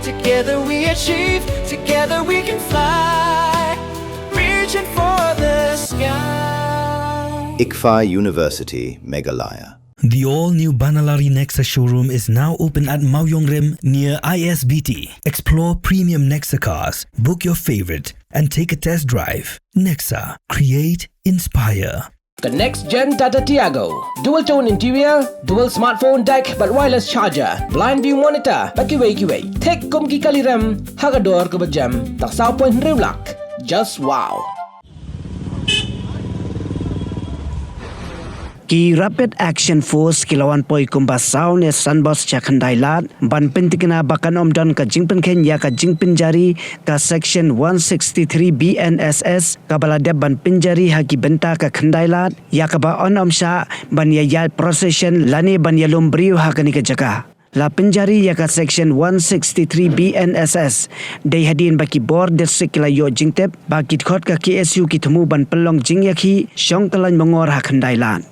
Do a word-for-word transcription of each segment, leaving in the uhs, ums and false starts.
Together we achieve, together we can fly. Reaching for the sky. ICFAI University, Meghalaya. The all-new Banalari Nexa showroom is now open at Mawïong Rim near I S B T. Explore premium Nexa cars, book your favorite, and take a test drive. Nexa, create, inspire. The next gen Tata Tiago. Dual tone interior, dual smartphone deck bad wireless charger, blind view monitor bad kiwei kiwei. Thik kum ki kali rem ha ka dor kaba jem tang saw point hynriew lak. Just wow. Ki Rapid Action Force ki la wan poi kumba saw ne san bos sha Khyndai Lad ban pyntikna ba kan ym don ka jingpynkheiñ ïa ka jingpynjari ka Section one sixty-three B N S S kaba la dep ban pynjari ha ki bynta ka Khyndai Lad, ïa kaba yn ym shah ban ïa ïaid procession lane ban ïalum briew ha kane ka jaka. La pynjari ïa ka Section one sixty-three B N S S dei hadien ba ki bor district ki la ïoh jingtip ba ki dkhot ka K S U ki thmu ban pynlong jingïakhih shong ka lain mangor ha Khyndai Lad.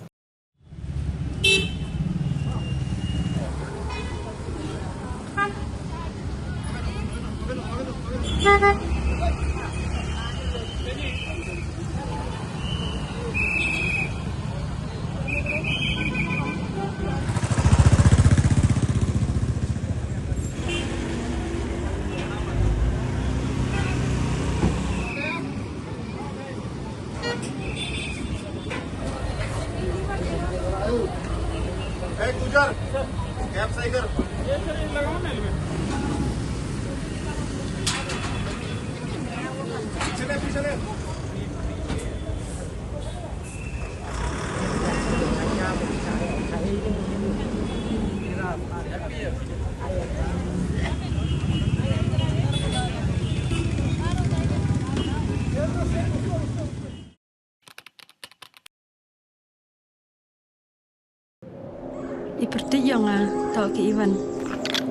I pyrthei ïa nga, to ki Ivan.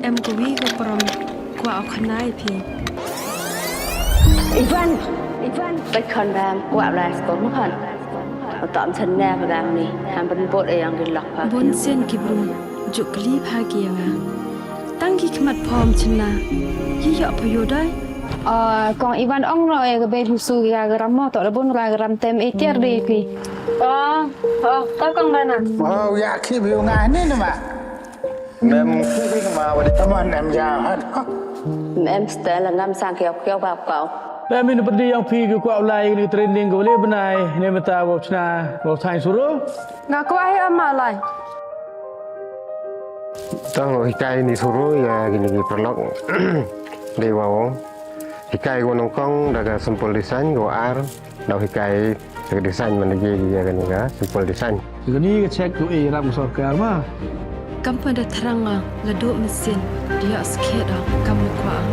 Em kawi ka prom kwah u khana ïa phi. Ivan, Ivan, bad khon bam kwah blai sko mkhon. Uta am chynna pagam ni, ham ban bot e yang di lok pa. Bun sien ki briew ju kylli bha ki ïa nga. Tang ki khmat phom chynna, ki ïoh pha ïoh dai. Ah, kong Ivan ong no e ka bei busu ïa ka ram mo, to da bun ka ram tem e tiar dei phi. Oh, oh, ka kong Dana. Oh, ïa ki bi nga ni ni ma. Mem ki bi ma wa di. Taman em ja hat. Mem stel ngam sang kiau kiau ba kau. Mem in pedi yang phi ki kwah ulai ni training ko le benai ni meta wa chna wa thang suru. Nga kwah hi ama lai. Tang hikai ni suru ïa kini ki paralok. Dei wa ong. Hikai ko nyngkong da ka simple design ko ar. Dau hikai ka design man ji ïa kani ka simple design. Kani ka check ko e ram sorkar ma. Kam pa da thrang nga la duk mesin dia skhet da kam kwah.